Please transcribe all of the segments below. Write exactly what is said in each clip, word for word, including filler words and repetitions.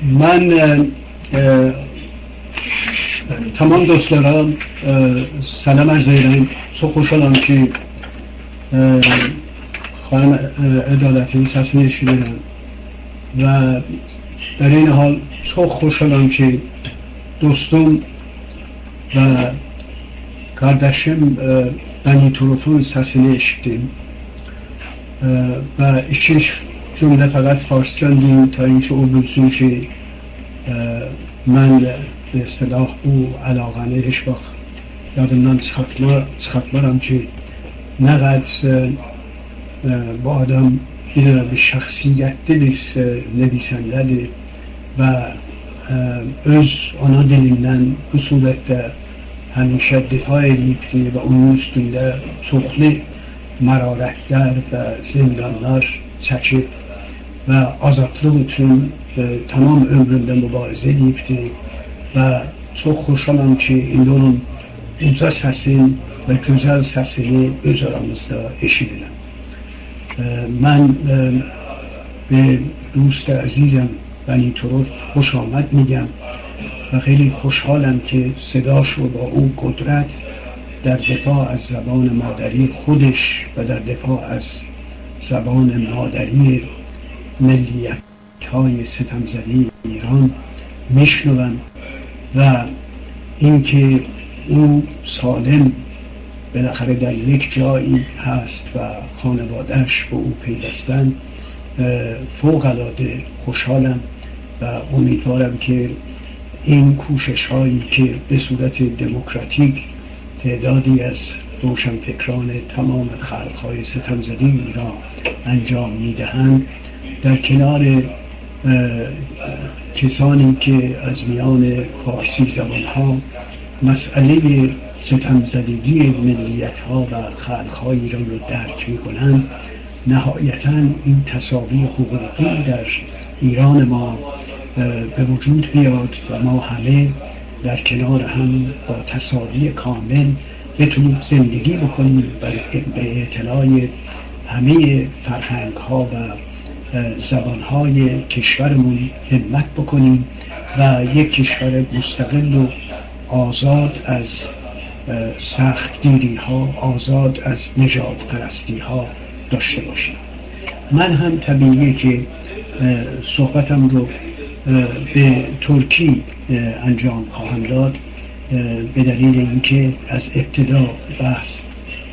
من، ائ، ائ، تمام دوستلارا، ائ، سلام عرض ائدیرم. چوخ خوشحالام کی، ائ، خانیم، ائ، عدالتین سسینی ائشیدیرم و در عین حال چوخ خوشحالام کی، دوستوم و قارداشیم، ائ، بنی‌طرفون سسینی ائشیتدیم. ائ، و ایکی اوچ جمله فقط فارسجان دئییم، تا اینکه او بیلسین کی، ائ، من، به اصطلاح، بو علاقه‌نی هئچ واخت یادیمدان چیخارتما-، چیخارتمارام کی، نه قدر، ائ، ائ، بو آدام بیر، بیر شخصیتلی بیر، ائ، نویسنده‌دیر و، ائ، اؤز آنا دیلیندن بو صورتده همیشه دفاع ائدیبدیر و اونون اوستونده چوخلو مرارتلر و زندانلار چکیب و آزادلیق اوچون، ائ، تمام عؤمرونده مبارزه ائدیبدیر و چوخ خوشحالام کی، ایندی اونون اوجا سسین و گؤزل سسینی اؤز آرامیزدا ائشیدیرم. ائ، من، ائ، به دوست عزیزم بنی‌طرف خوش آمد می‌گم و خیلی خوشحالم که صداش رو با اون قدرت در دفاع از زبان مادری خودش و در دفاع از زبان مادری ملیت‌های ستم‌زدهٔ ایران می‌شنوم و اینکه او سالم بالاخره در یک جایی هست و خانواده‌اش به او پیوستن، اه، فوق‌العاده خوشحالم و امیدوارم که این کوشش‌هایی که به صورت دموکراتیک تعدادی از روشنفکران تمام خلق‌های ستم‌زدهٔ ایران انجام می‌دهند، در کنار، اه، کسانی که از میان فارسی زبان‌ها مسئلهٔ ستم‌زدگی ملیت‌ها و خلق‌های ایران رو درک می‌کنند، نهایتاً این تساوی حقوقی در ایران ما، اه، به وجود بیاد و ما همه در کنار هم با تساوی کامل بتونیم زندگی بکنیم و به اعتلای همهٔ فرهنگ‌ها و، اه، زبان‌های کشورمون همت بکنیم و یک کشور مستقل و آزاد از، اه، سختگیری‌ها، آزاد از نژادپرستی‌ها داشته باشیم. من هم طبیعیه که، اه، صحبتم رو، اه، به ترکی، اه، انجام خواهم داد، اه، به دلیل اینکه از ابتدا بحث،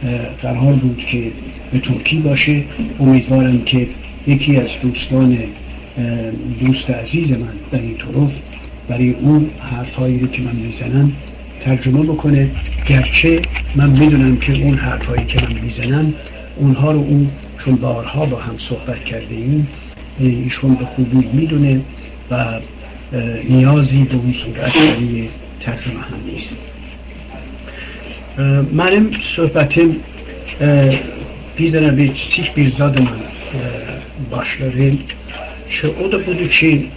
اه، قرار بود که به ترکی باشه. امیدوارم که یکی از دوستان، اه، دوست عزیز من، بنی‌طرف، برای اون حرفایی رو که من می‌زنم ترجمه بکنه، گرچه من می‌دونم که اون حرفایی که من می‌زنم، اونها رو اون چون بارها با هم صحبت کرده‌ایم، اه، ایشون به خوبی می‌دونه و، اه، نیازی به اون صورت برای ترجمه هم نیست. اه، منیم صحبتیم، اه، بیر دنه بیر کیچیک بیر زادلا، اه، باشلار. کی، او دا بودور کی،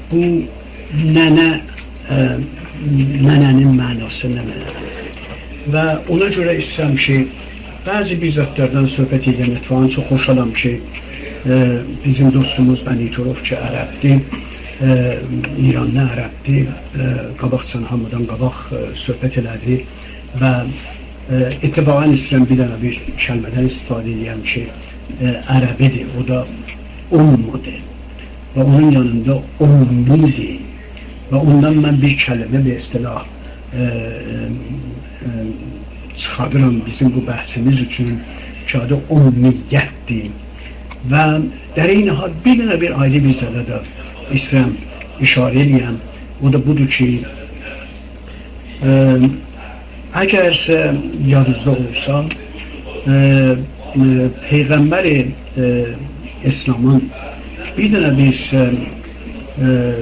بو ننه، اه، ننه‌نین معناسی نمنه‌دیر؟ و اونا گؤره ایسته‌ییرم کی، بعضی بیر زادلاردان صحبت ائدم. اتفاقاً چوخ خوشحالام کی، اه، بیزیم دوستوموز بنی‌طرف کی، عربدیر، اه، ایرانلی عربدیر، اه، قاباقجان هامیدان قاباق، اه، صحبت ائله‌دی و، اه، اتفاقاً ایسته‌ییرم بیر دنه بیر کلمه‌دن استفاده ائدم کی، اه، عربی‌دیر، او دا امّدیر. و اونون یانیندا امّی‌دیر. و اوندان من بیر کلمه، به اصطلاح، اه، اه، اه، چیخاردیرام بیزیم بو بحثیمیز اوچون، کی، آدی امّیت‌دیر. و در عین حال بیر دنه بیر آیری بیر زادا دا ایسته‌ییرم اشاره ائله‌یم. او دا بودور کی، اه، اگر، اه، یادینیزدا اولسا، اه، اه، پیغمبر، اه، اسلامین بیر دنه بیر، اه، اه،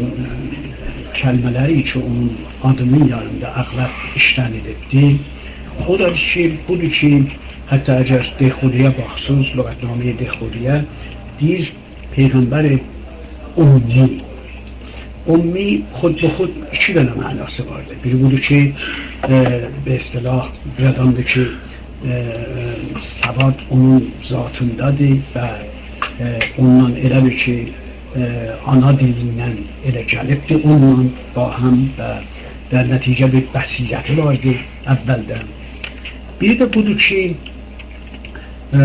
کلمه‌لری کی، اونون آدینین یانیندا اغلب ایشله‌نیلیبدی. او دا شئی بودور کی، حتی اگر دهخوده‌یه باخساز، لغت‌نامه‌ی دهخوده‌یه دئییر، پیغمبر امّی. امّی خود به خود ایکی دنه معناسی واردیر. بیری بودور کی، اه، به اصطلاح، بیر آدامدیر کی، اه، سواد اونون ذاتیندادیر و، اه، اوندان ائله بیل کی، ائ، آنا دیلی ایله ائله گلیبدی، اونونلا باهم و در نتیجه بیر بصیرتی واردی اولدن. بیری ده بودور کی، ائ،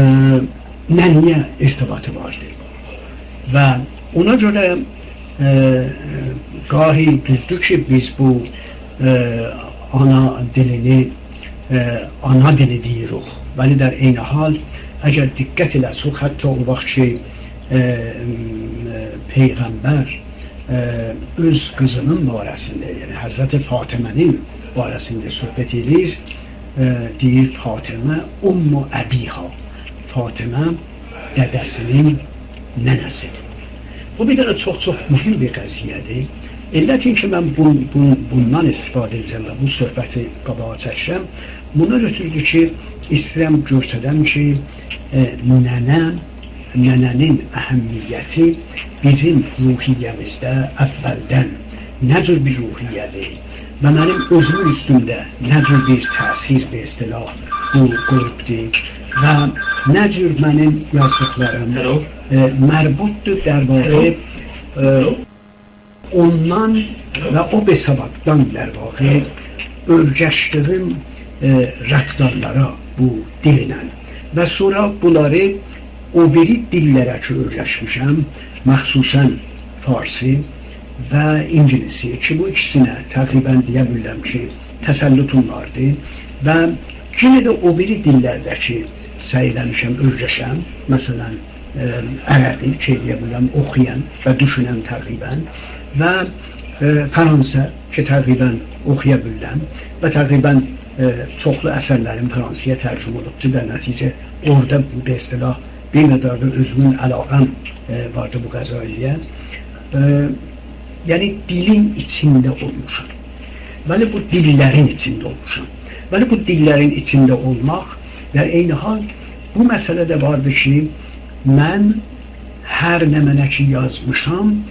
ننه‌یه ارتباطی واردی. و اونا گؤره، ائ، گاهی دوزدور کی، بیز بو، ائ، آنا دیلینی، ائ، آنا دیلی دئییریک. ولی در عین حال، اگر دقت ائله‌سوخ، حتی او واخت کی، ائ، پیغمبر، ائ، اؤز قیزینین باره‌سینده، یعنی حضرت فاطمه‌نین باره‌سینده صحبت ائله‌ییر، ائ، دئییر: «فاطمه أم أبیها»، فاطمه دده‌سینین ننه‌سی‌دیر. بو بیر دنه چوخ-چوخ مهم بیر قضیه‌دیر. علت این کی، من بون-، بون-، بوندان استفاده ائدیرم و بو صحبتی قاباغا چکیرم، بوندان اؤترودور کی، ایسته‌ییرم گؤسترم کی، ائ، ننه، ننه‌نین اهمیتی بیزیم روحیه‌میزده اولدن نه جور بیر روحیه‌دیر و منیم اؤزومون اوستونده نه جور بیر تأثیر، به اصطلاح، بو قویوبدور و نه جور منیم یازدیقلاریم، Hello. ائ، مربوطدور، در واقع، Hello. ائ، Hello. اوندان و او بساواقدان، در واقع، اؤیرشدیگیم، ائ، رفتارلارا بو دیلله و سونرا بونلاری او بیری دیللره کی اؤیرشمیشم، مخصوصاً فارسی و اینگیلیسی کی، بو ایکیسینه تقریباً دئیه بیلرم کی، تسلطوم واردی و یئنه ده او بیری دیللرده کی، سعی ائله‌میشم اؤیرشم، مثلاً، ائ، عربی کی، دئیه بیلرم، اوخویام و دوشونم تقریباً و، ائ، فرانسه کی، تقریباً اوخویا بیلرم و تقریباً، ائ، چوخلو اثرلریم فرانسه‌یه ترجمه اولوبدور. در نتیجه اورادا، به اصطلاح، بیر مقدار دا اؤزومون علاقه‌م، ائ، واردی بو قضایه. ائ، یعنی دیلین ایچینده اولموشام. ولی بو دیللرین ایچینده اولموشام. ولی بو دیللرین ایچینده اولماق، یعنی عینی حال بو مسئله ده واردی کی، من هر نمنه کی یازمیشام،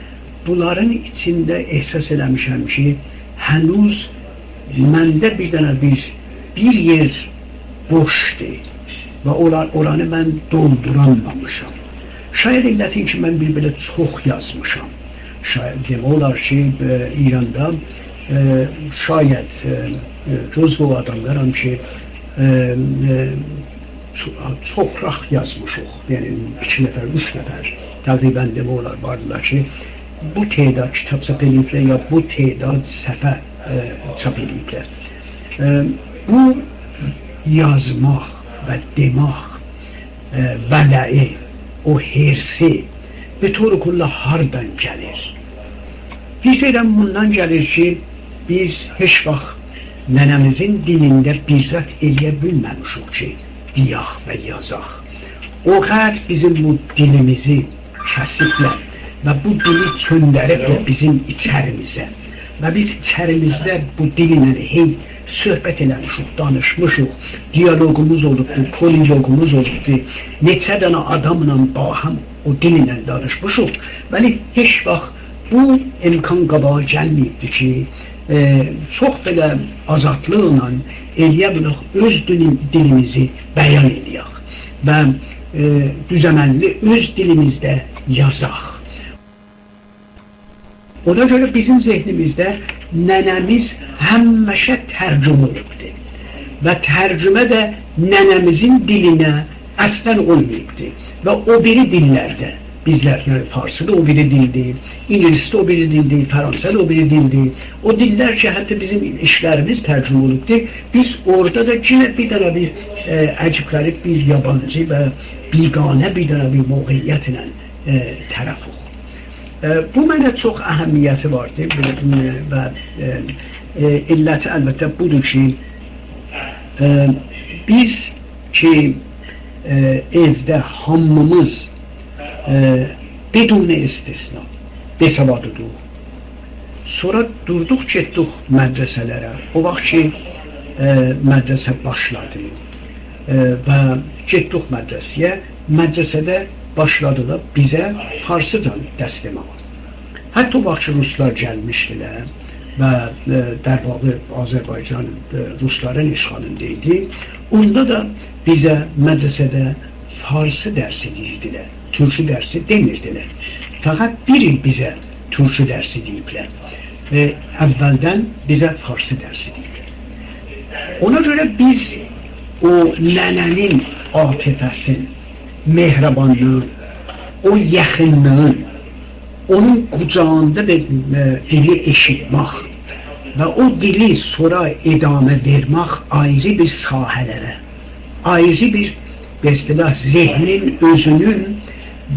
بونلارین ایچینده احساس ائله‌میشم کی، هنوز منده بیر دنه بیر، بیر یئر بوشدور و اورا-، اورانی من دولدورانمامیشام. شاید علت این کی، من بیر بئله چوخ یازمیشام. شاید، دئمک اولار کی، ائ، ایراندا، ائ، شاید، ائ، ائ، جزو او آداملارام کی، ائ، ائ، چو-، چوخراق یازمیشیق. یعنی، ایکی نفر، اوچ نفر تقریباً دئمک اولار واردیلار کی، بو تعداد کیتاب چاپ ائله‌ییبلر یا بو تعداد صفحه، ائ، چاپ ائله‌ییبلر. ائ، بو یازماق و دئماق، ائ، ولعی، او حرصی، به طور کلی هاردان گلیر؟ فیکر ائدیرم، بوندان گلیر کی، بیز هئچ واخت ننه‌میزین دیلینده بیر زاد ائله‌یه بیلمه‌میشیک کی، دئیک و یازاق. او قدر بیزیم بو دیلیمیزی کسیبلر و بو دیلی چؤندریبلر بیزیم ایچریمیزه. و بیز ایچریمیزده بو دیلله هئی صحبت ائله‌میشیک، دانیشمیشیق، دیالوگوموز اولوبدور، پولیلوگوموز اولوبدور. نئچه دنه آداملا باهم او دیلله دانیشمیشیق. ولی هئچ واخت بو امکان قاباغا گلمه‌ییبدی کی، ائ، چوخ بئله آزادلیقلا ائله‌یه بیلک، اؤز دیلی-، دیلیمیزی بیان ائله‌یک و، ائ، دوزعمللی اؤز دیلیمیزده یازاق. اونا گؤره بیزیم ذهنیمیزده ننه‌میز همیشه ترجمه اولوبدور. و ترجمه ده ننه‌میزین دیلینه اصلاً اولماییبدی. و او بیری دیللرده، بیزلر، یعنی فارسی دا او بیری دیلدیر، اینگیلیس ده او بیری دیلدیر، فرانسه دا او بیری دیلدیر. او دیللر کی، حتی بیزیم ایشلریمیز ترجمه اولوبدور، بیز اورادا دا یئنه بیر دنه بیر، ائ، عجیب غریب، بیر یابانجی و بیگانه بیر دنه بیر موقعیتله، ائ، طرفوخ. ائ، بو منه چوخ اهمیتی واردی. بو، ائ، و، ائ، ائ، علتی البته بودور کی، ائ، بیز کی، ائ، ائوده هامیمیز، ائ، بدون استثنا بئسوادیدیق. سونرا دوردوق، گئتدیک مدرسه‌لره. او واخت کی، ائ، مدرسه باشلادی، ائ، و گئتدیک مدرسه‌یه. مدرسه‌ده باشلادیلار بیزه فارسیجا درس دئمه‌یه. حتی او واخت کی، روسلار گلمیشدیلر و، ائ، در واقع آذربایجان، ائ، روسلارین اشغالیندا ایدی، اوندا دا بیزه مدرسه‌ده فارسی درسی دئییردیلر، تورکی درسی دئمیردیلر. فقط بیر ایل بیزه تورکی درسی دئییبلر. و اولدن بیزه فارسی درسی دئییبلر. اونا گؤره بیز او ننه‌نین عاطفه‌سین، مهربانلیغین، او یاخینلیغین، اونون قوجاغیندا بیر، ائ، دیلی ائشیتمک و او دیلی سونرا ادامه وئرمک آیری بیر ساحه‌لره، آیری بیر، به اصطلاح، ذهنین اؤزونون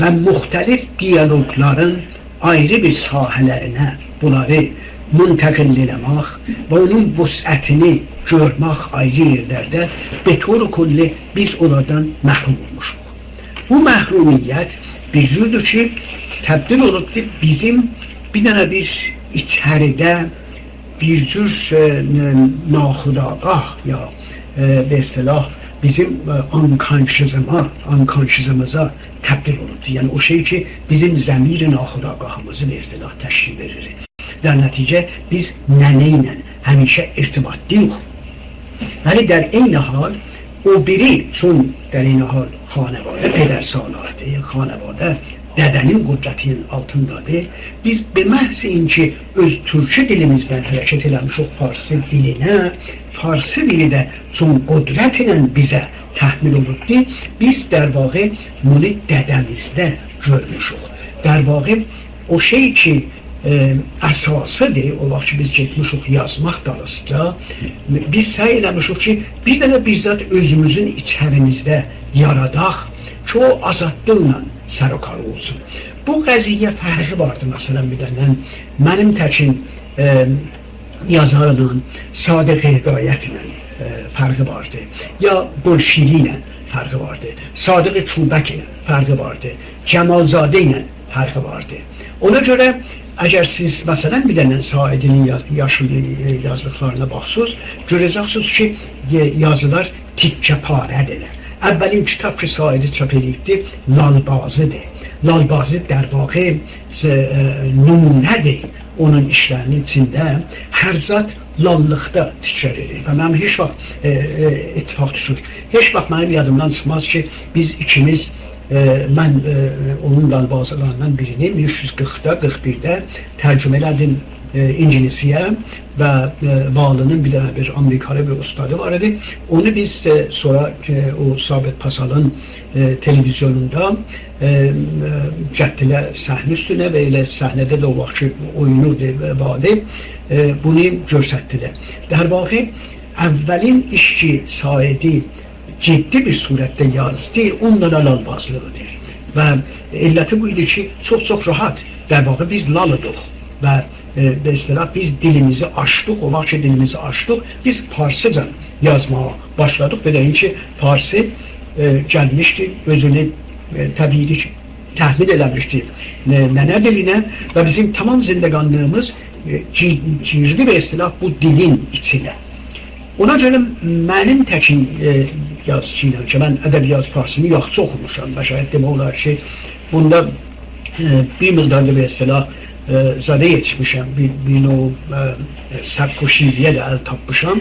و مختلف دیالوگلارین آیری بیر ساحه‌لرینه بونلاری منتقل ائله‌مک و اونون وسعتینی گؤرمک آیری یئرلرده، به طور کلی بیز اونلاردان محروم اولموشوق. بو محرومیت بیر جوردور کی، تبدیل اولوبدور بیزیم بیر دنه بیر ایچریده بیر جور، ائ، ن-، ناخودآگاه یا، ائ، به اصطلاح بیزیم، ائ، unconsciousیما، unconsciousیمیزا تبدیل اولوبدور. یعنی او شئی کی، بیزیم ضمیر ناخودآگاهیمیزی به اصطلاح تشکیل وئریر. در نتیجه بیز ننه ایله همیشه ارتباطلی‌ییق. ولی در عین حال او بیری، چون در عین حال خانواده پدرسالاردیر، خانواده دده‌نین قدرتی‌نین آلتیندادیر. بیز به محض اینکه اؤز تورکی دیلیمیزدن حرکت ائله‌میشیک فارسی دیلینه، فارسی دیلی ده چون قدرتله بیزه تحمیل اولوبدور، بیز در واقع بونو دده‌میزده گؤرموشوک. در واقع او شئی کی، ائ، اساسی‌دیر، او واخت کی بیز گئتمیشیک یازماق دالیسیجا، بیز سعی ائله‌میشیک کی، بیر دنه بیر زاد اؤزوموزون ایچریمیزده یاراداق کی، او آزادلیقلا سر و کار اولسون. بو قضیه فرقی واردی، مثلا، بیر دنه منیم تکین، ائ، یازارلا، صادق هدایت ایله، ائ، فرقی واردی. یا گلشیری ایله فرقی واردی. صادق کوبک ایله فرقی واردی. جمالزاده ایله فرقی واردی. اونا گؤره اگر سیز، مثلا، بیر دنه ساعدی‌نین یاز-، یاشیل، ائ، یازدیقلارینا باخسوز، گؤره‌جکسینیز کی، ائ، یازیلار تیکه‌پاره‌دیرلر. اولین کیتاب کی، ساعدی چاپ ائله‌ییبدی، لالبازی‌دیر. لالبازی، در واقع، س-، ائ، نمونه‌دیر اونون ایشلری‌نین ایچینده. هر زاد لاللیقدا تکرار ائدیر. و منیم هئچ واخت، ائ، ائ، اتفاق دوشور. هئچ واخت منیم یادیمدان چیخماز کی، بیز ایکیمیز، ائ، من، ائ، اونون لالبازی‌لاریندان بیرینی مین اوچ یوز قیرخدا، قیرخ بیرده ترجمه ائله‌دیم، ائ، اینگیلیسی‌یه و، ائ، والی‌نین بیر دنه بیر آمریکالی بیر اوستادی وار ایدی. اونو بیز، ائ، سونرا، ائ، او ثابت پاسالین، ائ، تلویزیونوندا، ائ، ائ، گتدیلر صحنه اوستونه و ائله صحنه‌ده ده او واخت کی اوینوردو، ائ، والی، ائ، بونو گؤستردیلر. در واقع، اولین ایش کی، ساعدی جدی بیر صورتده یازدی، اونونلا لالبازلیغی‌دیر. و علتی بو ایدی کی، چوخ-چوخ راحت، در واقع، بیز لال ایدیک و، ائ، به اصطلاح، بیز دیلیمیزی آچدیق، او واخت کی دیلیمیزی آچدیق، بیز فارسیجا یازماغا باشلادیق. بئله کی، فارسی، ائ، گلمیشدی، اؤزونو، ائ، طبیعی کی، تحمیل ائله‌میشدی، ائ، ننه دیلینه و بیزیم تمام زندگانلیغیمیز، ائ، گی-، گیردی، به اصطلاح، بو دیلین ایچینه. اونا گؤره منیم تکین، ائ، یازیچی ایله کی، من ادبیات فارسینی یاخشی اوخوموشام و شاید دئمک اولار کی، بوندا، ائ، بیر مقدار دا، به اصطلاح، ائ، زادا یئتیشمیشم، بیر، بیر نوع، ائ، سبک و شیوه‌یه ده ال تاپمیشام.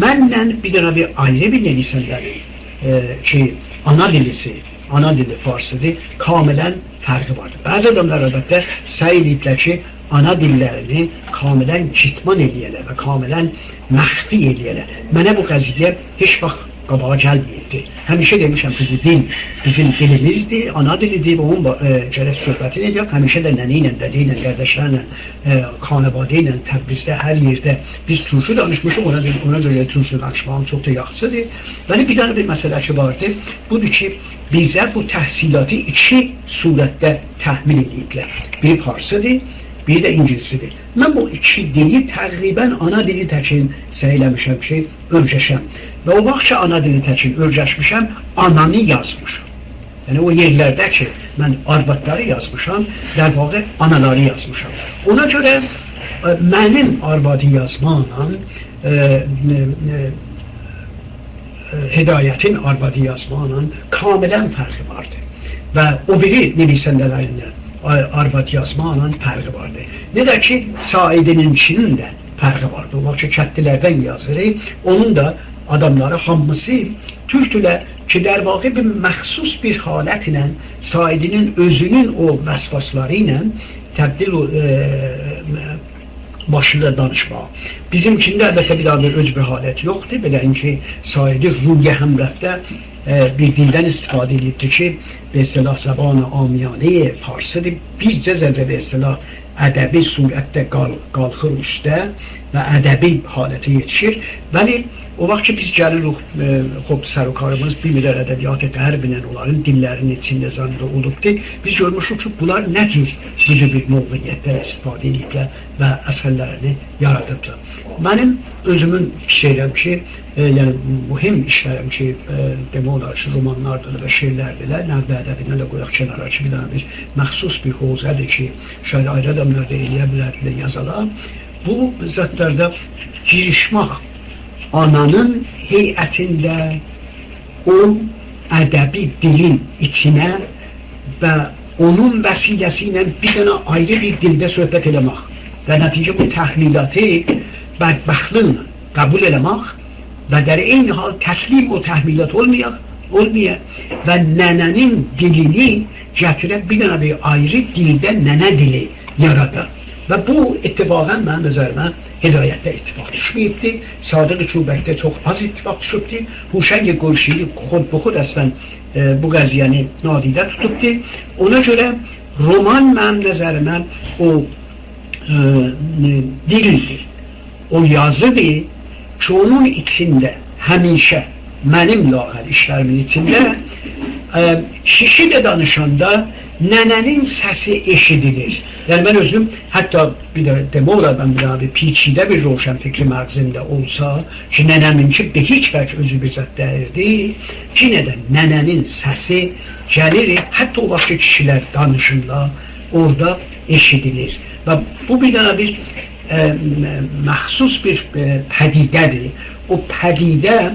منله بیر دنه بیر آیری بیر نویسنده‌نین، ائ، کی، آنا دیلی‌سی، آنا دیلی فارسی‌دیر، کاملا فرقی واردیر. بعضی آداملار، البته، سعی ائدیبلر کی، آنا دیللرینی کاملا کتمان ائله‌یه‌لر و کاملا مخفی ائله‌یه‌لر. منه بو قضیه هئچ واخت قاباغا گلمه‌ییبدی. همیشه دئمیشم کی، بو دیل بیزیم دیلیمیزدیر، آنا دیلی‌دیر و اونون با-، ائ، گرک صحبتینی ائدک. همیشه ده ننه ایله، دده ایله، قارداشلارلا، ائ، خانواده ایله، تبریزده، هر یئرده بیز تورکو دانیشمیشیق، اونا گؤره، اونا گؤره تورکو دانیشماغیم چوخ دا یاخشی‌دیر. ولی بیر دنه بیر مسئله کی واردی، بودور کی، بیزه بو تحصیلاتی ایکی صورتده تحمیل ائدیبلر. بیری فارسی‌دیر، بیری ده اینگیلیسی‌دیر. من بو ایکی دیلی تقریبا آنا دیلی تکین سعی ائله‌میشم کی، اؤیره‌شم. و او واخت کی، آنا دیلی تکین اؤیرشمیشم، آنانی یازمیشام. یعنی، او یئرلرده کی، من آروادلاری یازمیشام، در واقع آنالاری یازمیشام. اونا گؤره، ائ، منیم آروادی یازماقلا، ائ، ن-، ن-، ائ، هدایتین آروادی یازماقلا کاملا فرقی واردی. و او بیری نویسنده‌لرین ده آ-، آرواد یازماقلا فرقی واردی. نئجه کی، ساعدی‌نینکی‌نین ده فرقی واردی. او واخت کی، کتدیلردن یازیر، اونون دا آداملاری هامیسی تورکدولر، کی، در واقع بیر مخصوص بیر حالت ایله، ساعدی‌نین اؤزونون او وسواسلاری ایله تبدیل او، ائ، باشلاییر دانیشماغا. بیزیمکینده البته بیر داها بیر اؤز بیر حالت یوخدور. بئله کی، ساعدی روی هم‌رفته، ائ، بیر دیلدن استفاده ائدیبدیر کی، به اصطلاح زبان عامیانهٔ فارسی‌دیر. بیرجه ذره به اصطلاح ادبی صورتده قال-، قالخیر اوسته و ادبی حالته یئتیشیر. ولی او واخت کی، بیز گلیریک، ائ، خوب، سر و کاریمیز بیر مقدار ادبیات غرب ایله، اونلارین دیللرینین ایچینده زنده اولوبدور، بیز گؤرموشوک کی، بونلار نه جور بو جور بیر موقعیتدن استفاده ائدیبلر و اثرلرینی یارادیبلار. منیم اؤزومون فیکیر ائدیرم کی، ائ، یعنی مهم ایشلریم کی، ائ، دئمک اولار کی، رومانلاردیر و شعرلردیرلر، نقد ادبی‌نی ده قویاق کنارا کی، بیر دانا بیر مخصوص بیر حوزه‌دیر کی، شاید آیری آداملار دا ائلیه بیلردیلر یازالار. بو زادلاردا گیریشمک آنانین هیئتینده او ادبی دیلین ایچینه و اونون وسیله‌سی ایله بیر دانا آیری بیر دیلده صحبت ائله‌مک و نتیجه بو تحمیلاتی بدبختلیکله قبول ائله‌مک و در عین حال تسلیم او تحمیلات اولمایاق، اولمایا و ننه‌نین دیلینی گتیره بیر دانا بیر آیری دیلده ننه دیلی یارادا. و بو اتفاقاً منیم نظریمه هدایتده اتفاق دوشمه‌ییبدی. صادق چوبکده چوخ آز اتفاق دوشوبدو. هوشنگ قورشیدی خود به خود اصلاً، ائ، بو قضیه‌نی نادیده توتوبدو. اونا گؤره رومان منیم نظریمه او، ائ، دیلدیر، او یازی‌دیر کی، اونون ایچینده همیشه منیم لااقل ایشلریمین ایچینده، ائ، کیشی ده دانیشاندا ننه‌نین سسی ائشیدیلیر. یعنی من اؤزوم حتی بیر ده دئمک اولار، من بیر دانا بیر پیچیده بیر روشنفکر مغزیمده اولسا کی، ننه‌مینکی به هئچ وجه اؤزو بیر زاد دئییردی، یئنه ده ننه‌نین سسی گلیر، حتی او واخت کی، کیشیلر دانیشیرلار، اورادا ائشیدیلیر. و بو بیر دانا بیر، ائ، مخصوص بیر، ائ، پدیده‌دیر. او پدیده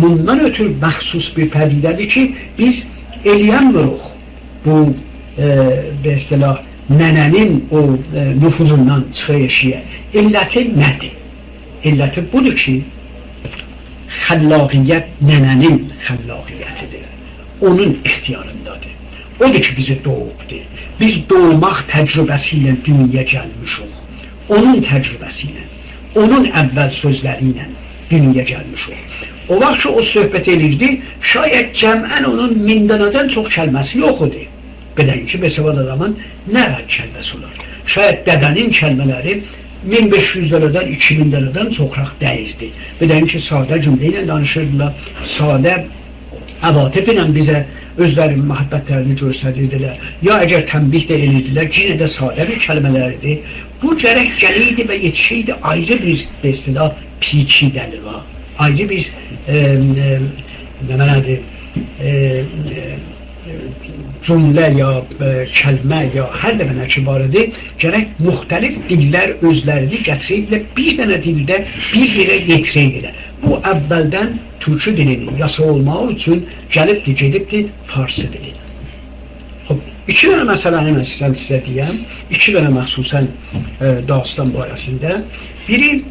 بوندان اؤترو مخصوص بیر پدیده‌دیر کی، بیز ائلیه‌نمیریک بو، ائ، به اصطلاح ننه‌نین او، ائ، نفوذوندان چیخا ائشییه. علتی نه‌دیر؟ علتی بودور کی، خلاقیت ننه‌نین خلاقیتی‌دیر. اونون اختیاریندادیر. اودور کی، بیزی دوغوبدور. بیز دوغماق تجربه‌سی ایله دونیایا گلمیشیک. اونون تجربه‌سی ایله، اونون اول سؤزلری ایله دونیایا گلمیشیک. او واخت کی، او صحبت ائدیردی، شاید جمعاً اونون مین دانادان چوخ کلمه‌سی یوخ ایدی. بئله کی، بی‌سواد آدامین نه قدر کلمه‌سی اولار؟ شاید دده‌نین کلمه‌لری مین بئش یوز دانادان، ایکی مین دانادان چوخراق دئییردی. بئله کی، ساده جمله ایله دانیشیردیلار، ساده عواطف ایله بیزه اؤزلری‌نین محبتلرینی گؤستریردیلر. یا اگر تنبیه ده ائدیردیلر، یئنه ده ساده بیر کلمه‌لر ایدی. بو گرک گلئیدی و یئتیشئیدی آیری بیر، به اصطلاح، پیچیده‌لیگه، آیری بیر، ائ، ائ، نمنه‌دیر، ائ، ائ، جمله یا، ائ، کلمه یا هر نمنه کی وار ایدی، گرک مختلف دیللر اؤزلرینی گتیرئیدیلر، بیر دنه دیلده بیر یئره یئتیرئیدیلر. بو اولدن تورکو دیلینین یاسا اولماغی اوچون گلیبدی، گئدیبدی فارسی دیلی. خوب، ایکی دنه مسئله‌نی من ایسته‌ییرم سیزه دئیم. ایکی دنه مخصوصاً، ائ، داستان باره‌سینده. بیری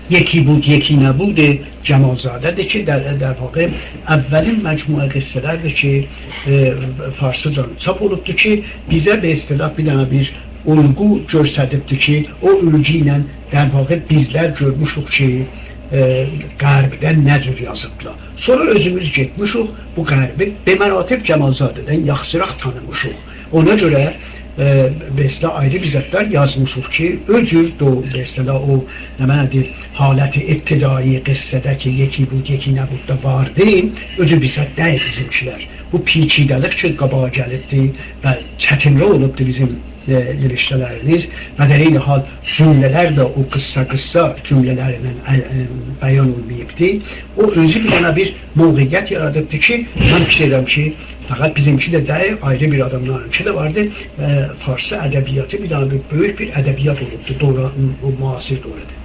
یکی بود، یکی نبود جمالزاده‌دیر کی، در، در واقع اولین مجموعه قصه‌لردیر کی، ائ، فارسیجا چاپ اولوبدور کی، بیزه به اصطلاح بیر دنه بیر الگو گؤستریبدیر کی، او الگو ایله در واقع بیزلر گؤرموشوک کی، ائ، غربده نه جور یازیبدیلار. سونرا اؤزوموز گئتمیشیک، بو غربی به مراتب جمالزاده‌دن یاخشیراق تانیمیشیق. اونا گؤره، ائ، به اصطلاح آیری بیر زادلار یازمیشیق کی، او جور دو-، به اصطلاح او، نمنه‌دیر، حالت ابتدایی قصه‌ده کی، یکی بود، یکی نبود دا واردی، او جور بیر زاد دئییل بیزیمکیلر. بو پیچیده‌لیک کی، قاباغا گلیبدی و چتین‌رو اولوبدو بیزیم، ائ، نوشته‌لریمیز و در عین حال جمله‌لر ده او قیسسا-قیسسا جمله‌لرله، ائ، ائ، بیان اولماییبدی. او اؤزو بیر دنه بیر موقعیت یارادیبدی کی، من فیکیر ائدیرم کی، فقط بیزیمکی ده دئییل، آیری بیر آداملارینکی ده واردی. ائ، فارسی ادبیاتی بیر دنه بیر بؤیوک بیر ادبیات اولوبدو دوران، او معاصر دوره‌ده.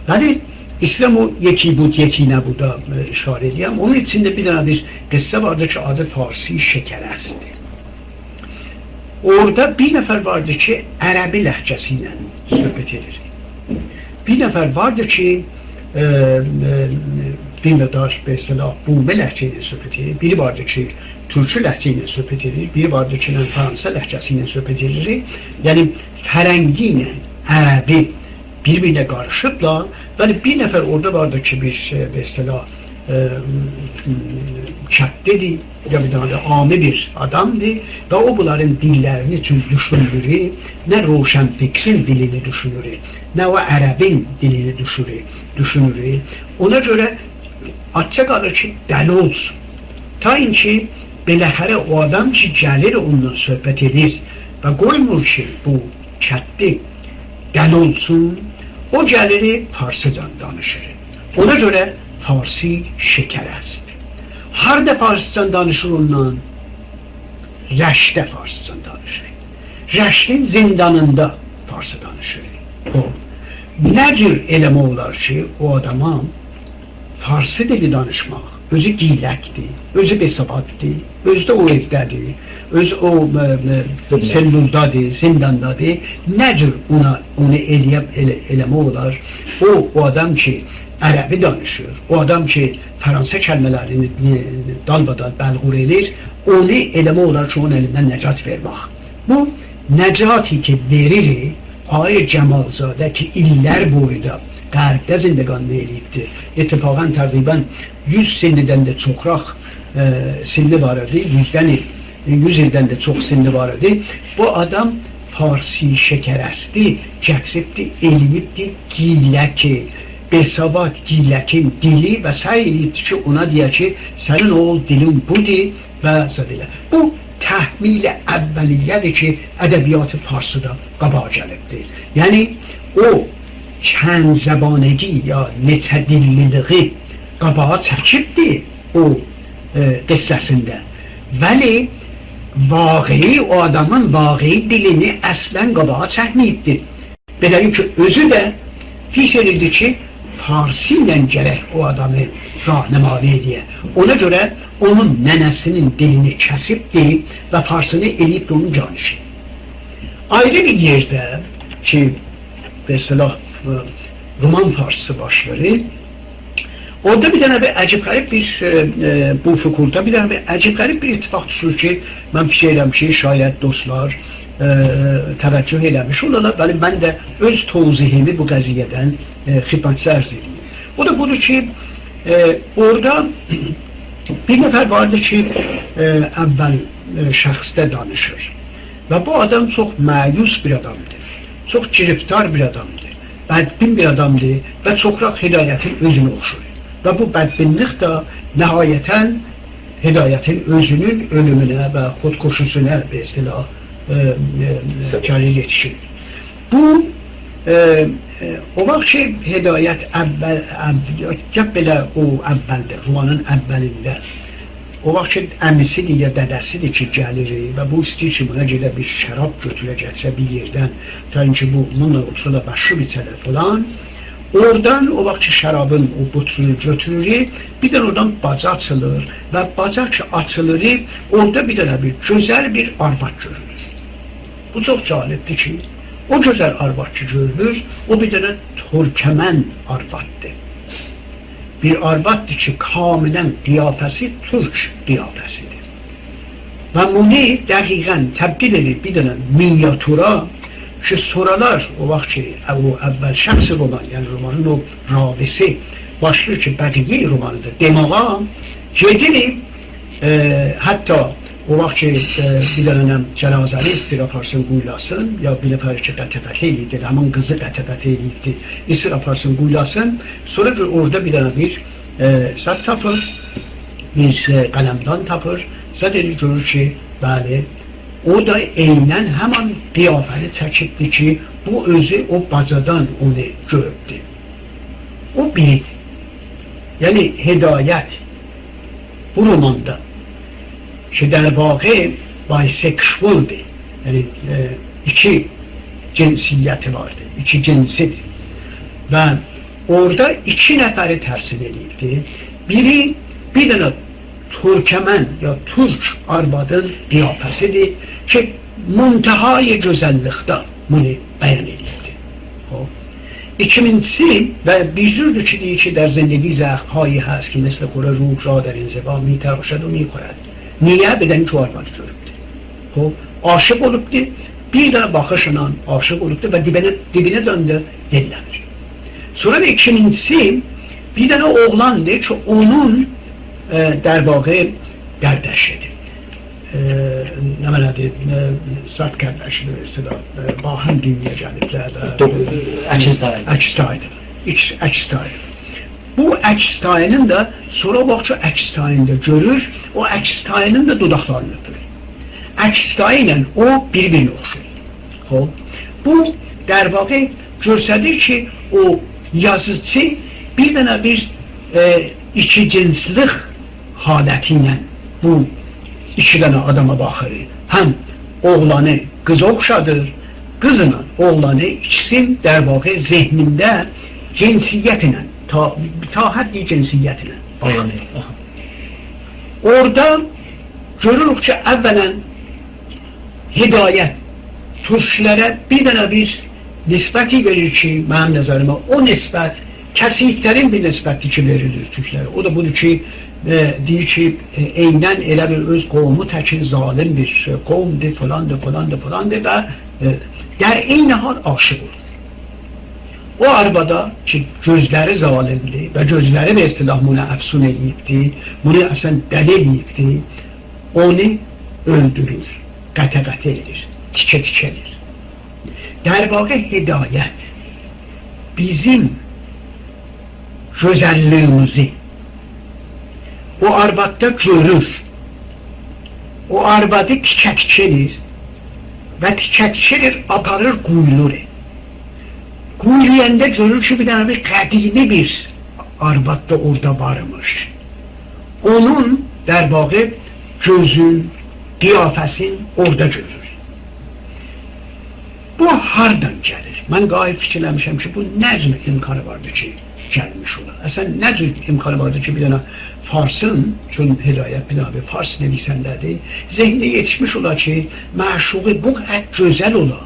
بلی، ایسته‌ییرم او یکی بود، یکی نبود دا، ائ، اشاره ائدیم. اونون ایچینده بیر دنه بیر قصه واردی کی، آدی فارسی شکرست‌دیر. اورادا بیر نفر واردی کی، عربی لهجه‌سی ایله صحبت ائدیر. بیر نفر واردی کی، ائ، ائ، بیر مقدار، به اصطلاح، بومی لهجه ایله صحبت ائدیر، بیری واردی کی، تورکی لهجه ایله صحبت ائدیر، بیری واردی کی، فرانسه لهجه‌سی ایله صحبت ائدیر. یعنی، فرهنگی ایله عربی بیر-بیرینه قاریشیبلار. بلی، بیر نفر اورادا واردی کی، بیر، ائ، به اصطلاح، ائ، کتلی‌دیر، یا بیر دنه عامی بیر آدامدیر و او بونلارین دیللرینی اوچون دوشونمور، نه روشنفکرین دیلینی دوشونور، نه او عربین دیلینی دوشونور، دوشونور. اونا گؤره آچجا قالیر کی، دلی اولسون. تا اینکی بالاخره او آدام کی، گلیر اونونلا صحبت ائدیر و قویمور کی، بو کتلی دلی اولسون، او گلیر فارسیجان دانیشیر. اونا گؤره فارسی شکر است. هاردا فارسیجان دانیشیر اونونلا؟ رشتده فارسیجان دانیشیر. رشتین زیندانیندا فارسی دانیشیر. او، نه جور ائله‌مک اولار کی، او آداما فارسی دیلی دانیشماق، اؤزو گیلکدیر، اؤزو بی‌سواددیر، اؤزو ده او ائوده‌دیر، اؤزو او، ائ، ائ، زیندان. سلولدادیر، زینداندادیر. نه جور اونا، اونو ائلیه، ائله، ائله‌مک اولار؟ او، او آدام کی، عربی دانیشیر، او آدام کی، فرانسه کلمه‌لرینی، ائ، دالبادال بلغور ائله‌ییر، اونو ائله‌مک اولار کی، اونون الیندن نجات وئرمک. بو نجاتی کی وئریر، آقای جمالزاده کی، ایللر بویو دا غربده زندگانلیق ائله‌ییبدیر. اتفاقاً تقریباً یوز سنیدن ده چوخراق، ائ، سنی وار ایدی، یوزدن ایل، یوز ایلدن ده چوخ سنی وار ایدی. بو آدام فارسی شکر استی گتیریبدی، ائله‌ییبدی گیلکی، بی‌سواد گیلکین دیلی و سعی ائله‌ییبدی کی، اونا دئیه کی، سنین اوغول دیلین بودور، و زاد ائله. بو تحمیل اولیه‌دیر کی، ادبیات فارسیدا قاباغا گلیبدیر. یعنی، او چند زبانگی یا نئچه دیللیلیگی قاباغا چکیبدیر او، ائ، قصه‌سینده. ولی واقعی، او آدامین واقعی دیلینی اصلاً قاباغا چکمه‌ییبدیر. بئله‌لیکله، اؤزو ده فیکیر ائدیر کی، فارسی ایله گرک او آدامی راهنمایی ائله‌یه. اونا گؤره اونون ننه‌سینین دیلینی کسیبدی و فارسینی ائله‌ییبدی اونون جانشینی. آیری بیر یئرده کی، به اصطلاح، ائ، رومان فارسیسی باشلاییر، اورادا بیر دنه بیر عجیب غریب بیر، ائ، ائ، بو فکوردا بیر دنه بیر عجیب غریب بیر اتفاق دوشور کی، من فیکیر ائدیرم کی، شاید دوستلار، ائ، توجه ائله‌میش اولالار. بلی، من ده اؤز توضیحیمی بو قضیه‌دن، ائ، خدمتینیزه عرض ائدیم. او دا بودور کی، ائ، اورادا بیر نفر واردی کی، ائ، اول، ائ، شخصده دانیشیر. و بو آدام چوخ مأیوس بیر آدامدیر. چوخ گرفتار بیر آدامدیر. بدبین بیر آدامدیر و چوخراق هدایتین اؤزونه اوخشور. و بو بدبینلیک ده نهایتاً هدایتین اؤزونون اؤلومونه و خودکشی‌سینه، به اصطلاح، ائ، ائ، سبب. گلیر یئتیشیر. بو، ائ، ائ، او واخت کی، هدایت اول، اول، گپ ائله او اولده، رومانین اولینده، او واخت کی، عمی‌سی‌دیر یا دده‌سی‌دیر کی، گلیر و بو ایسته‌ییر کی، بونا گئده بیر شراب گؤتوره، گتیره بیر یئردن، تا اینکی بو، بونونلا اوتورالار، مشروب ایچه‌لر فلان. اورادان او واخت کی، شرابین او بطرونو گؤتورور، بیر دنه اورادان باجا آچیلیر و باجا کی آچیلیر، اورادا بیر دنه بیر گؤزل بیر آرواد گؤرونور. بو چوخ جالبدیر کی، او گؤزل آرواد کی گؤرونور، او بیر دنه ترکمن آرواددیر. بیر آرواددیر کی، کاملاً قیافه‌سی تورک قیافه‌سی‌دیر. و بونو دقیقاً تبدیل ائدیر بیر دنه مینیاتورا کی، سورالار، او واخت کی، او اول شخص رومان، یعنی رومانین او راوی‌سی باشلاییر کی، بقیه‌ی رومانی دا دئماغا، گئدیر، ائ، حتی او واخت کی، ائ، بیر دنه جنازه‌نی ایسته‌ییر آپارسین، قویولاسین، یا بیر نفر کی، قطع‌قطع ائله‌ییبدیر، همین قیزی قطع‌قطع ائله‌ییبدیر، ایسته‌ییر آپارسین، قویولاسین، سونرا گؤ-، اورادا بیر دنه بیر، ائ، زاد تاپیر، بیر، ائ، قلمدان تاپیر، زاد ائله‌ییر، گؤرور کی، بلی، او دا عیناً همان قیافه‌نی چکیبدیر کی، بو اؤزو او باجادان اونو گؤروبدور. او بیر. یعنی، هدایت بو روماندا کی، در واقع بایسکشوالدیر. یعنی، ائ، ایکی جنسیتی واردیر، ایکی جنسی‌دیر. و اورادا ایکی نفری تمثیل ائله‌ییبدیر. بیری بیر دنه ترکمن یا تورک آروادین قیافه‌سی‌دیر کی، منتهای گؤزللیکده بونو بیان ائله‌ییبدیر. خوب. ایکینجیسی و بیر جوردور کی، دئییر کی، «در زندگی زخم‌هایی هست که مثل خور روح را در انزوا می‌تراشد و می‌خورد.» نییه؟ بیر دنه کی، او آروادی گؤروبدور. خوب، عاشیق اولوبدور، بیر دنه باخیشلا عاشیق اولوبدور و دیبینه، دیبینه‌جن ده یئلله‌میر. سونرا دا ایکینجیسی، بیر دنه اوغلاندیر کی، اونون، ائ، در واقع، قارداشیدیر. ائ، نمنه‌دیر، ائ، زاد قارداشیدیر، مثلا، ائ، باهم دونیایا گلیبلر و دو-، عکس‌تایی. عکس‌تایی‌دیر. عکس، عکس‌تایی. بو عکس‌تایی‌نین ده، سونرا باخ کی، عکس‌تایی‌نی ده گؤرور، او عکس‌تایی‌نین ده دوداقلارینی اؤپور. عکس‌تایی ایله او بیر-بیرینه اوخشور. خوب، بو، در واقع، گؤستریر کی، او یازیچی بیر دنه بیر، ائ، ایکی‌جنسلیک حالتی ایله بو ایکی دنه آداما باخیر. هم اوغلانی قیزا اوخشادیر، قیزلا اوغلانی ایکیسین، در واقع، ذهنینده جنسیت ایله، تا، تا حدی جنسیت ایله باخیر. بلی، آها. اورادا گؤروروک کی، اولاً هدایت تورکلره بیر دنه بیر نسبتی وئریر کی، منیم نظریمه او نسبت کثیف‌ترین بیر نسبتدیر کی، وئریلیر تورکلره. او دا بودور کی، ائ، دئییر کی، ائ، عیناً ائله بیر اؤز قومو تکین ظالم بیر، ائ، قومدور، فلاندیر، فلاندیر، فلاندیر و، ائ، در عین حال عاشیق اولور. او آروادا کی، گؤزلری ظالمدیر و گؤزلری، به اصطلاح، بونو افسون ائله‌ییبدی، بونو اصلاً دلی ائله‌ییبدی، اونو اؤلدورور، قطعه‌قطع ائدیر، تیکه-تیکه ائدیر. در واقع هدایت بیزیم گؤزللیگیمیزی او آرواددا گؤرور. او آروادی تیکه-تیکه ائدیر و تیکه-تیکه ائدیر، آپاریر، قویولور. قویولایاندا گؤرور کی، بیر دنه بیر قدیمی بیر آرواد دا اورادا وارمیش. اونون، در واقع، گؤزون، قیافه‌سین اورادا گؤرور. بو هاردان گلیر؟ من گاهی فیکیرله‌میشم کی، بو نه جور امکانی واردی کی، گلمیش اولا؟ اصلاً نه جور امکانی واردی کی، بیر دنه فارسین، چون هدایت بیر دنه بیر فارس نویسنده‌دیر، ذهنینه یئتیشمیش اولا کی، معشوقی بو قدر گؤزل اولا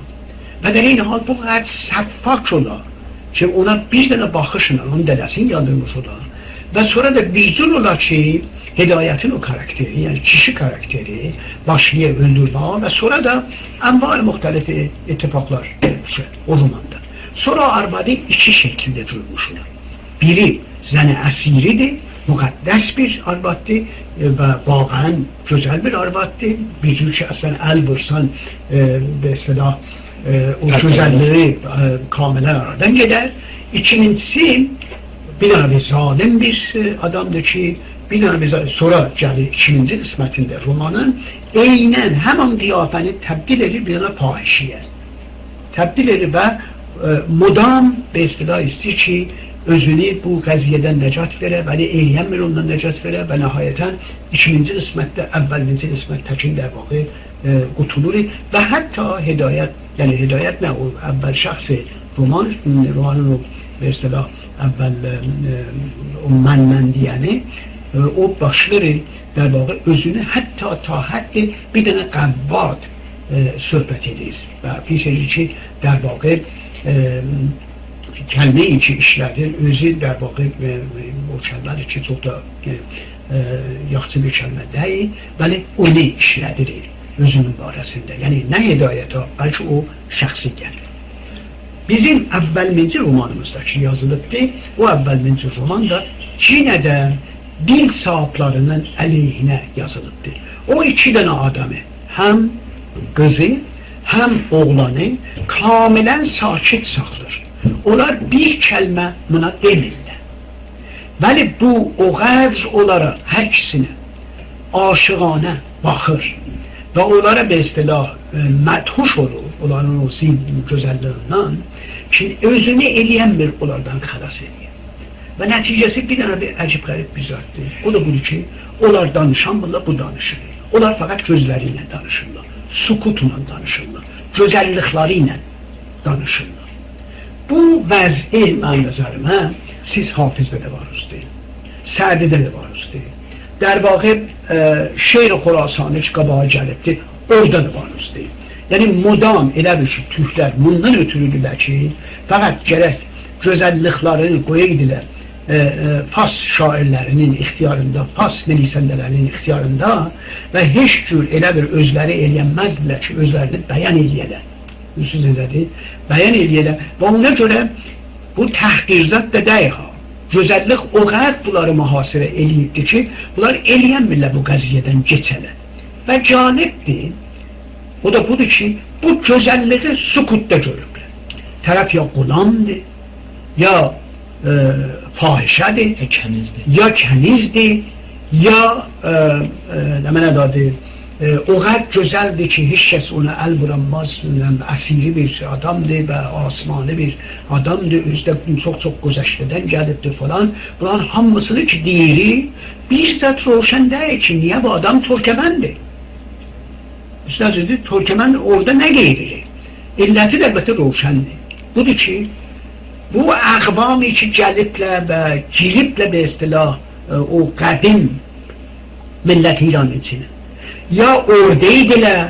و در عین حال بو قدر سفاک اولا کی، اونا بیر دنه باخیشلا اونون دده‌سینی یاندیرمیش اولا و سونرا دا بیر جور اولا کی، هدایتین او کاراکتری، یعنی کیشی کاراکتری باشلاییر اؤلدورمه‌یه و سونرا دا انواع مختلف اتفاقلار دوشر او روماندا. سونرا آروادی ایکی شکیلده گؤرموش اولا. بیری زن اسیری‌دیر، مقدس بیر آرواددیر، ائ، و واقعاً گؤزل بیر آرواددیر. بیر جور کی، اصلاً ال وورسان، ائ، به اصطلاح، ائ، او، بلی، گؤزللیگی، ائ، کاملاً آرادان گئدر. ایکینجیسی، بیر دنه بیر ظالم بیر، ائ، آدامدیر کی، بیر دنه بیر ظا-، سونرا گلیر ایکینجی قسمتینده رومانین، عیناً همان قیافه‌نی تبدیل ائدیر بیر دنه فاحشه‌یه. تبدیل ائدیر و، ائ، مدام، به اصطلاح، ایسته‌ییر کی، اؤزونو بو قضیه‌دن نجات وئره، ولی ائلیه‌نمیر اوندان نجات وئره و نهایتاً ایکینجی قسمتده اولینجی قسمت تکین، در واقع، ائ، قوتولور و حتی هدایت، یعنی هدایت نه، او اول شخص رومان، رومانین او، به اصطلاح، اول، ائ، او من، من دئینی، ائ، او باشلاییر، در واقع، اؤزونو حتی تا حد بیر دنه قواد، ائ، صحبت ائدیر و فیکیر ائدیر کی، در واقع، ائ، کلمه‌یی کی ایشله‌دیر، اؤزو، در واقع، ائ، ائ، او کلمه‌دیر کی، چوخ دا، ائ، ائ، یاخشی بیر کلمه دئییل، ولی اونو ایشله‌دیر اؤزونون باره‌سینده. یعنی نه هدایته، بلکه او شخصیته. بیزیم اولینجی رومانیمیز دا کی یازیلیبدی، او اولینجی رومان دا یئنه ده دیل صاحیبلری‌نین علیهینه یازیلیبدی. او ایکی دنه آدامی، هم قیزی، هم اوغلانی کاملاً ساکت ساخلیر. اونلار بیر کلمه بونا دئمیرلر. ولی بو او قدر اونلارا، هر ایکیسینه عاشقانه باخیر و اونلارا، به اصطلاح، ائ، مدهوش اولور، اونلارین او زین گؤزللیگیندن کی، اؤزونو ائلیه‌نمیر اونلاردان خلاص ائلیه. و نتیجه‌سی بیر دنه بیر عجیب غریب بیر زاددیر. او دا بودور کی، اونلار دانیشانمیرلار، بو دانیشیر. اونلار فقط گؤزلری ایله دانیشیرلار، سکوتلا دانیشیرلار، گؤزللیکلری ایله دانیشیرلار. بو وضعی، منیم نظریمه، سیز حافظده ده وار اوسته، سعدیده ده وار اوسته. در واقع، ائ، شعر خراسانی کی قاباغا گلیبدی، اورادا دا وار اوسته. یعنی مدام ائله بیل کی، تورکلر بوندان اؤتورودولر کی، فقط گرک گؤزللیکلرینی قویایدیلار، ائ، ائ، فارس شاعیرلرینین اختیاریندا، فارس نویسنده‌لرینین اختیاریندا و هئچ جور ائله بیر اؤزلری ائلیه‌نمزدیلر کی، اؤزلرینی بیان ائلیه‌لر. دوزسوز نئجه‌دیر؟ بیان ائلیه‌لر. و اونا گؤره بو تحقیر زاد دا دئییل ها. گؤزللیک او قدر بونلاری محاصره ائله‌ییبدیر کی، بونلار ائلیه‌نمیرلر بو قضیه‌دن کئچه‌لر. و جالبدیر، او دا بودور کی، بو گؤزللیگی سکوتدا گؤروبلر. طرف یا غلامدیر، یا، ائ، فاحشه‌دیر، یا کنیزدیر. یا کنیزدیر، یا، ائ، ائ، نمنه آدی، ائ، او قدر گؤزلدیر کی، هئچ کس اونا ال وورانماز، بیلمم، اسیری بیر آدامدیر و آسمانی بیر آدامدیر، اؤزو ده چوخ-چوخ گذشته‌دن گلیبدیر فلان. بونلارین هامیسینی کی دئییریک، بیر زاد روشن دئییل کی، نییه بو آدام ترکمندیر؟ اوستاد دئدی، ترکمن اورادا نه قاییریر؟ علتی ده البته روشندیر. بودور کی، بو اقوامی کی گلیبلر و گیریبلر به اصطلاح، ائ، او قدیم ملت ایران ایچینه، یا اوردایدیلار،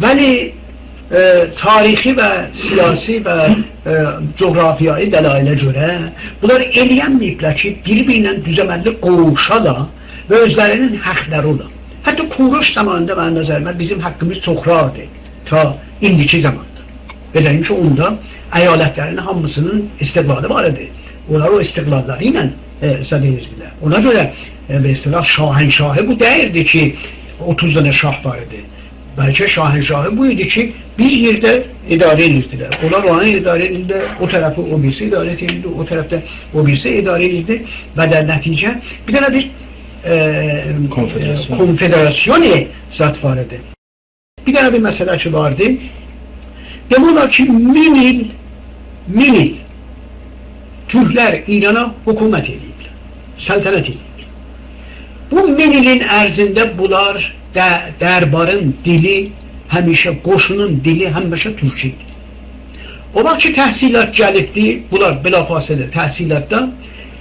ولی، ائ، تاریخی و سیاسی و، ائ، جغرافیایی دلایله گؤره بونلار ائلیه‌نمه‌ییبلر کی، بیر-بیری ایله دوزعمللی قوووشالار و اؤزلرینین حقلری اولا. حتی کوروش زامانیندا منیم نظریمه بیزیم حقیمیز چوخ راحت ایدی تا ایندیکی زاماندا. بئله کی، اوندا ایالتلرین هامیسینین استقلالی وار ایدی. اونلار او استقلاللاری ایله، ائ، زاد ائدیردیلر. اونا گؤره، ائ، به اصطلاح شاهنشاهی بو دئییلدی کی، اوتوز دنه شاه وار ایدی. بلکه شاهنشاهی بو ایدی کی، بیر یئرده اداره ائدیردیلر. اونلار اورانی اداره ائدیردی، او طرفی او بیریسی اداره ائدیردی، او طرفده او بیریسی اداره ائدیردی و در نتیجه بیر دنه بیر، ائ، کنفدراسیون. کنفدراسیون زاد وار ایدی. بیر دنه بیر مسئله کی واردی. دئمک اولار کی، مین ایل، مین ایل تورکلر ایرانا حکومت ائله‌ییبلر، سلطنت ائله‌ییبلر. بو مین ایلین عرضینده بونلار ده، دربارین دیلی همیشه، قوشونون دیلی همیشه تورکی ایدی. او واخت کی تحصیلات گلیبدی، بونلار بلافاصله تحصیلاتدا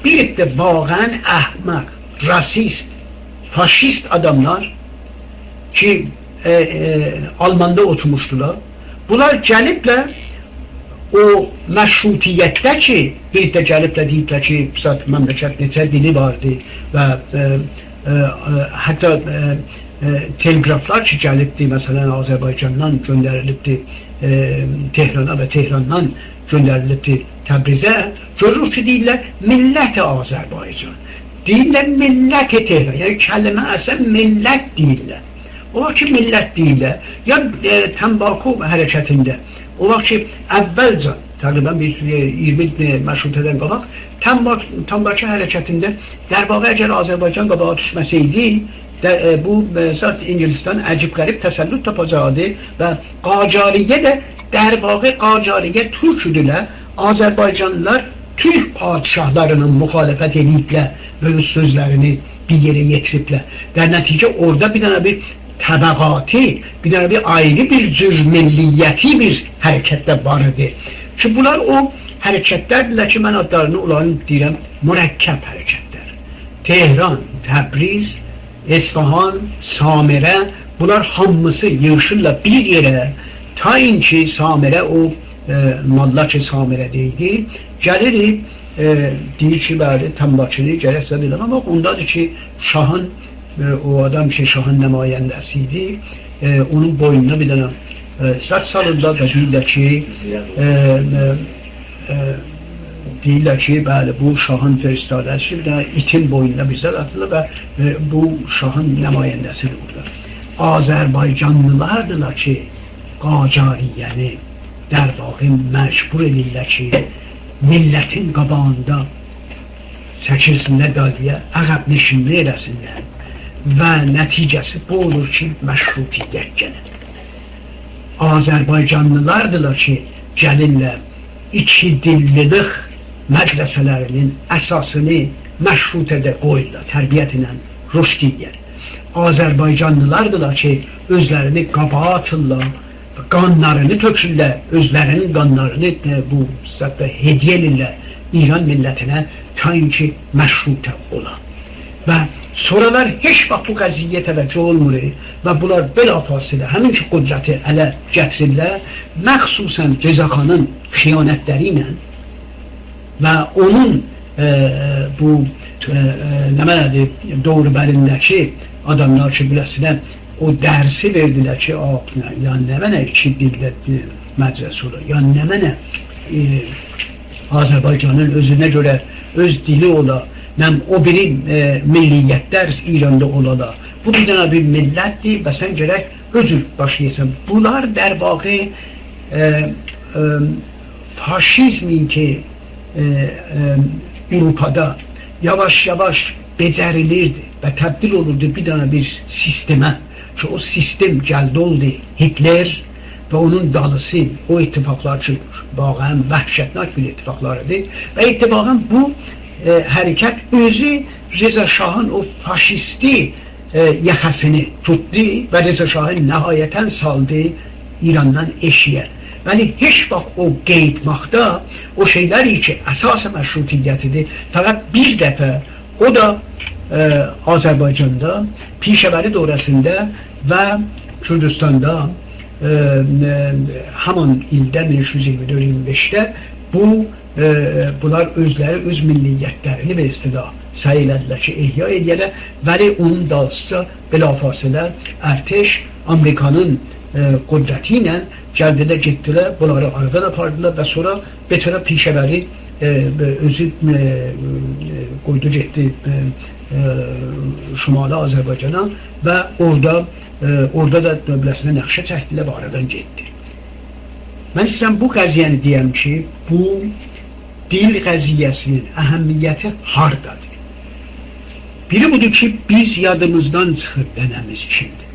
بیر عده واقعاً احمق، راسیست، فاشیست آداملار کی، ائ، ائ، آلماندا اوتورموشدولار. بونلار گلیبلر او مشروطیتده کی، بیر ده گلیبلر دئییبلر کی، بو ساعت مملکت نئچه دیلی واردی و، ائ، ائ، ائ، حتی، ائ، ائ، تلگرافلار کی گلیبدی، مثلاً، آذربایجاندان گؤندریلیبدی، ائ، تهرانا و تهراندان گؤندریلیبدی تبریزه. گؤروروک کی، دئییرلر ملت آذربایجان. دئییرلر ملت تهران. یعنی کلمه اصلاً ملت دئییرلر. او واخت کی ملت دئییرلر، یا، ائ، تنباکو حرکتینده، او واخت کی اولجه، تقریباً بیر، ائ، ایگیرمی ایل مشروطه‌دن قاباق تنباک-، تنباکو حرکتینده، در واقع، اگر آذربایجان قاباغا دوشمه‌سه‌یدی، ده، ائ، بو، ائ، زاد انگلستان عجیب غریب تسلط تاپاجاقدی و قاجاریه ده، در واقع، قاجاریه تورک ایدیلر، آذربایجانلیلار تورک پادشاهلاری‌نین مخالفت ائدیبلر و اؤز سؤزلرینی بیر یئره یئتیریبلر. در نتیجه اورادا بیر دنه بیر طبقاتی، بیر دنه بیر آیری بیر جور ملیتی بیر حرکت ده وار ایدی. کی، بونلار او حرکتلردیرلر کی، من آدلارینی اونلارین دئییرم مرکب حرکتلر. تهران، تبریز، اصفهان، سامره، بونلار هامیسی ییغیشیرلار بیر یئره، تا اینکی سامره او، ائ، ماللا کی سامره‌ده ایدی، گلیر، ائ، دئییر کی، بلی، تنباکونو گرک زاد ائله‌مک، آمما اوندادیر کی، شاهین، ائ، او آدام کی، شاهین نماینده‌سی ایدی، ائ، اونون بوینونا بیر دنه، ائ، زاد سالیرلار و دئییرلر کی، ائ، ائ، ائ، دئییرلر کی، بلی، بو شاهین فرستاده‌سی، بیر دنه ایتین بوینونا بیر زاد آتیرلار و، ائ، بو شاهین نماینده‌سیدیر بورادا. آذربایجانلیلاردیلار کی، قاجاریه‌نی، در واقع، مجبور ائله‌ییرلر کی، ملتین قاباغیندا چکیلسینلر دالییا، عقب‌نشینلیک ائله‌سینلر و نتیجه‌سی بو اولور کی، مشروطیت گلیر. آذربایجانلیلاردیلار کی، گلیرلر ایکی دیللیلیک مدرسه‌لرینین اساسینی مشروطه‌ده قویورلار، تربیت ایله رشد ائله‌یر. آذربایجانلیلاردیلار کی، اؤزلرینی قاباغا آتیرلار، قانلارینی تؤکورلر، اؤزلرینین قانلارینی، ائ، بو زاددا هدیه ائدیرلر ایران ملتینه، تا اینکی مشروطه اولا. و سونرالار هئچ واخت بو قضیه‌یه توجه اولمور و بونلار بلافاصله همین کی قدرتی اله گتیریرلر، مخصوصاً رضاخانین خیانتلری ایله و اونون، ائ، بو، ائ، ائ، نمنه‌دیر، دور و برینده‌کی آداملار کی، بیله‌سینه او درسی وئردیلر کی، آ، یا نمنه ایکی دیلده، ائ، مدرسه اولا، یا نمنه، ائ، آذربایجانین اؤزونه گؤره اؤز دیلی اولا، نم او بیری، ائ، ملیت‌لر ایراندا اولالار. بو بیر دنه بیر میللت‌دیر و سن گرک او جور باشلایاسان. بونلار در واقع، ائ، ائ، فاشیزمین کی، ائ، ائ، آوروپادا یاواش-یاواش بئجریلیردی و تبدیل اولوردو بیر دنه بیر سیستمه کی، او سیستم گلدی اولدو هیتلر و اونون دالیسی، او اتفاقلار کی، واقعاً وحشتناک بیر اتفاقلار ایدی. و اتفاقاً بو، ائ، حرکت اؤزو رضا شاهین او فاشیستی، ائ، یاخاسینی توتدو و رضا شاهی نهایتاً سالدی ایراندان ائشیگه. ولی هئچ واخت او قئییتماقدا او شئیلر کی، اساس مشروطیتی‌دیر، فقط بیر دفعه، او دا، ائ، آذربایجاندا، پیشه‌وری دوره‌سینده و کوردوستاندا، ائ، ائ، همان ایلده، مین اوچ یوز ایگیرمی دؤرد ایگیرمی بئشده بو، ائ، بونلار اؤزلری، اؤز ملیت‌لرینی به اصطلاح سعی ائله‌دیلر کی، احیا ائله‌یه‌لر. ولی اونون دالیسیجا بلافاصله ارتش آمریکانین، ائ، قدرتی ایله گلدیلر، گئتدیلر، بونلاری آرادان آپاردیلار و سونرا بئتره پیشه‌وری، ائ، اؤزو، ائ، ائ، قویدو گئتدی، ائ، ائ، شمالی آذربایجانا و اورادا، ائ، اورادا دا دؤولتینه نقشه چکدیلر و آرادان گئتدی. من ایسته‌ییرم بو قضیه‌نی دئیم کی، بو دیل قضیه‌سینین اهمیتی هاردادیر؟ بیری بودور کی، بیز یادیمیزدان چیخیر ننه‌میز کیمدیر.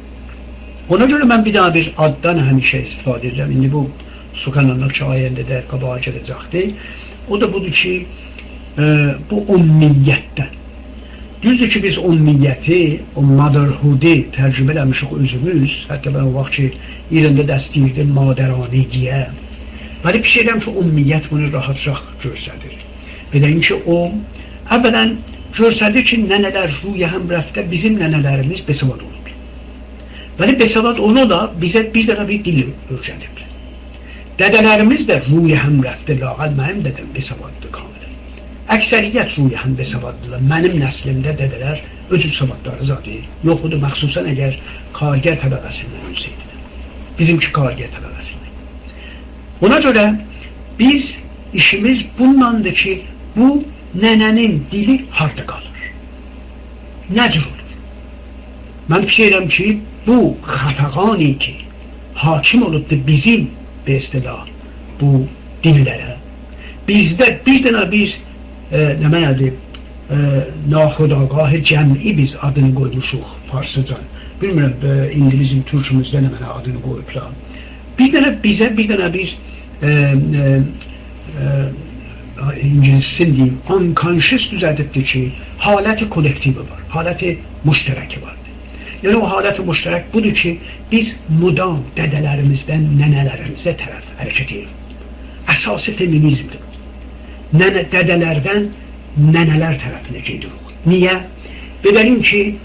اونا گؤره من بیر داها بیر آددان همیشه استفاده ائدیرم. ایندی بو سخنانلار کی، آینده‌ده قاباغا گله‌جکدیر. او دا بودور کی، ائ، بو امیتدن. دوزدور کی، بیز امیتی، او motherhood-ی ترجمه ائله‌میشیک اؤزوموز. حتی من او واخت کی، ایراندا درس دئییردیم، مادرانه‌یه. ولی فیکیر ائدیرم کی، امیت بونو راحتجا گؤستریر. بئله کی، او، اولاً گؤستریر کی، ننه‌لر روی هم رفته، بیزیم ننه‌لریمیز بی‌سواد اولوب. ولی بی‌سواد اولا دا بیزه بیر دنه بیر دیل اؤیره‌دیبلر. دده‌لریمیز ده روی هم رفته، لااقل منیم دده‌م بی‌سواددیر کاملاً. اکثریت روی هم بی‌سواددیلار. منیم نسلیمده دده‌لر او جور سوادلاری زادی یوخودور، مخصوصاً اگر کارگر طبقه‌سیندن اؤلسه‌یدیلر. بیزیمکی کارگر طبقه‌سیندن. اونا گؤره بیز ایشیمیز بونداندیر کی، بو ننه‌نین دیلی هاردا قالیر؟ نه جور اولور؟ من فیکیر ائدیرم کی، بو خفقانی کی، حاکم اولوبدور بیزیم، به اصطلاح، بو دیللره، بیزده بیر دنه بیر، ائ، نمنه‌دیر، ائ، ناخودآگاه جمعی بیز آدینی قویموشوق فارسیجا. بیلمیرم، ائ، اینگیلیس، تورکوموزده نمنه آدینی قویوبلار. بیر دنه بیزه، بیر دنه بیر، ائ، ائ، ائ، اینگیلیسین دئییم، unconscious دوزلدیبدیر کی، حالت کولکتیوی وار، حالت مشترکی واردیر. یعنی، او حالت مشترک بودور کی، بیز مدام دده‌لریمیزدن ننه‌لریمیزه طرف حرکت ائدیریک. اساسی فمینیزمدیر بو. ننه، دده‌لردن ننه‌لر طرفینه گئدیریک. نییه؟ بئله کی،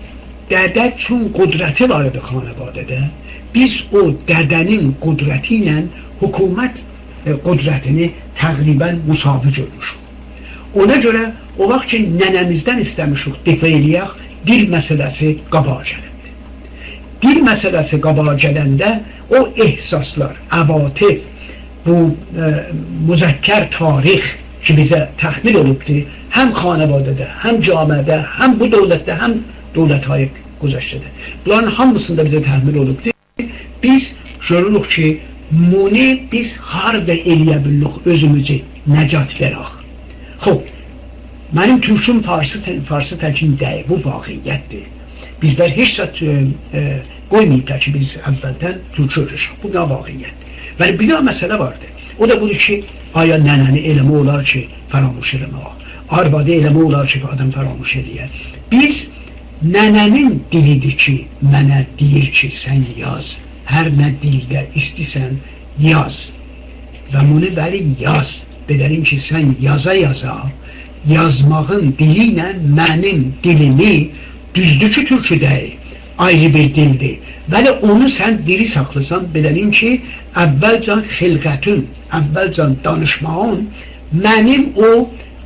دده چون قدرتی وار ایدی خانواده‌ده، بیز او دده‌نین قدرتی ایله حکومت، ائ، قدرتینی تقریباً مساوی گؤرموشوک. اونا گؤره او واخت کی، ننه‌میزدن ایسته‌میشیک دفاع ائله‌یک، دیل مسئله‌سی قاباغا گلیبدیر. دیل مسئله‌سی قاباغا گلنده او احساسلار، عواطف، بو، ائ، مذکر تاریخ کی، بیزه تحمیل اولوبدور، هم خانواده‌ده، هم جامعه‌ده، هم بو دؤولتده، هم دؤولت‌های گذشته‌ده. بونلارین هامیسیندا بیزه تحمیل اولوبدور. بیز گؤروروک کی، بونو بیز هاردا ائله‌یه بیلیریک اؤزوموزو نجات وئرک؟ خوب، منیم تورکوم فارسی ته-، فارسی تکین دئییل، بو واقعیتدیر. بیزلر هئچ زاد، ائ، ائ، قویماییبلار کی، بیز اولدن تورکو اؤیرشک. بو نه واقعیتدیر؟ ولی بیر داها مسئله واردیر. او دا بودور کی، آیا ننه‌نی ائله‌مک اولار کی، فراموش ائله‌مک اولار؟ آروادی ائله‌مک اولار کی، آدام فراموش ائله‌یه؟ بیز ننه‌نین دیلیدیر کی، منه دئییر کی، سن یاز. هر نه دیلده ایستیسن، یاز. و بونو ولی یاز. بئله کی، سن یازا-یازا، یازماغین دیلی ایله منیم دیلیمی، دوزدور کی، تورکو دئییل، آیری بیر دیلدیر. ولی اونو سن دیری ساخلاسان، بئله کی، اولجه خلقتین، اولجه دانیشماغین منیم او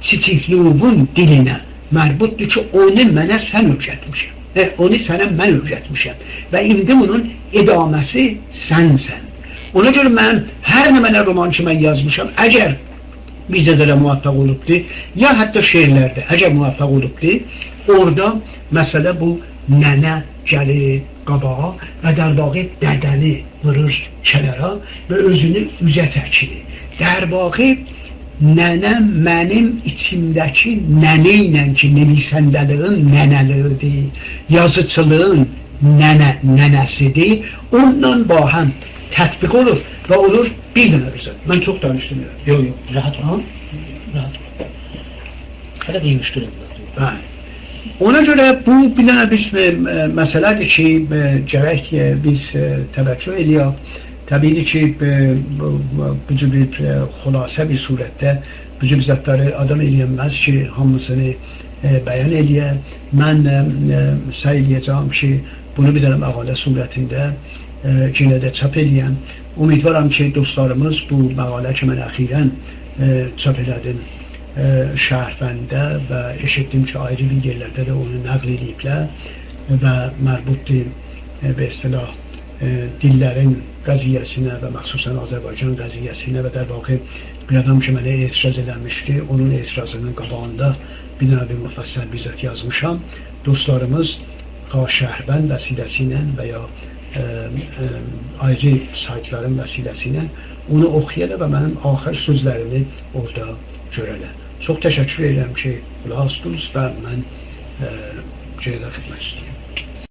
چیچیک‌لووون دیلینه مربوطدور کی، اونو منه سن اؤیرتمیشن. هه، اونو سنه من اؤیرتمیشم. و ایندی بونون ادامه‌سی سنسن. اونا گؤره من هر نمنه رومان کی، من یازمیشام، اگر بیزده ده موفق اولوبدور، یا حتی شعرلرده، اگر موفق اولوبدور، اورادا مسئله بو ننه گلیر قاباغا و در واقع دده‌نی وورور کنارا و اؤزونو اوزه چکیر. در واقع ننه منیم ایچیمده‌کی ننه ایله کی، نویسنده‌لیگین ننه‌لیگیدیر، یازیچیلیغین ننه، ننه‌سیدیر، اونونلا باهم تطبیق اولور و اولور بیر دنه رضا. من چوخ دانیشدیم ائله. یوخ، یوخ، راحات اول. ها؟ راحات اول. هله قییمیشدیرین. بلی. اونا گؤره بو بیر دنه بیر، ائ، مسئله‌دیر کی، ائ، گرک، ائ، بیز، ائ، توجه ائله‌یک. طبیعی‌دیر کی، ائ، بو، بو، بو جور بیر، ائ، خلاصه بیر صورتده بو جور بیر زادلاری آدام ائلیه‌نمز کی، هامیسینی، ائ، بیان ائلیه. من، ائ، ائ، سعی ائلیه‌جم کی، بونو بیر دنه مقاله صورتینده، ائ، یئنه ده چاپ ائلیه‌م. امیدوارام کی، دوستلاریمیز بو مقاله کی، من اخیراً، ائ، چاپ ائله‌دیم، ائ، شهروندده و ائشیتدیم کی، آیری بیر یئرلرده ده اونو نقل ائله‌ییبلر و مربوطدور، ائ، به اصطلاح، ائ، دیللرین قضیه‌سینه و مخصوصاً آذربایجان قضیه‌سینه و در واقع بیر آدام کی، منه اعتراض ائله‌میشدی، اونون اعتراضینین قاباغیندا بیر دنه بیر مفصل بیر زاد یازمیشام. دوستلاریمیز خواه شهروند وسیله‌سی ایله و یا، ائ، ائ، آیری سایتلارین وسیله‌سی ایله اونو اوخویالار و منیم آخر سؤزلریمی اورادا گؤره‌لر. چوخ تشکر ائدیرم کی، قولاق آسدینیز و من، ائ، گئنه ده خدمت ایسته‌ییرم.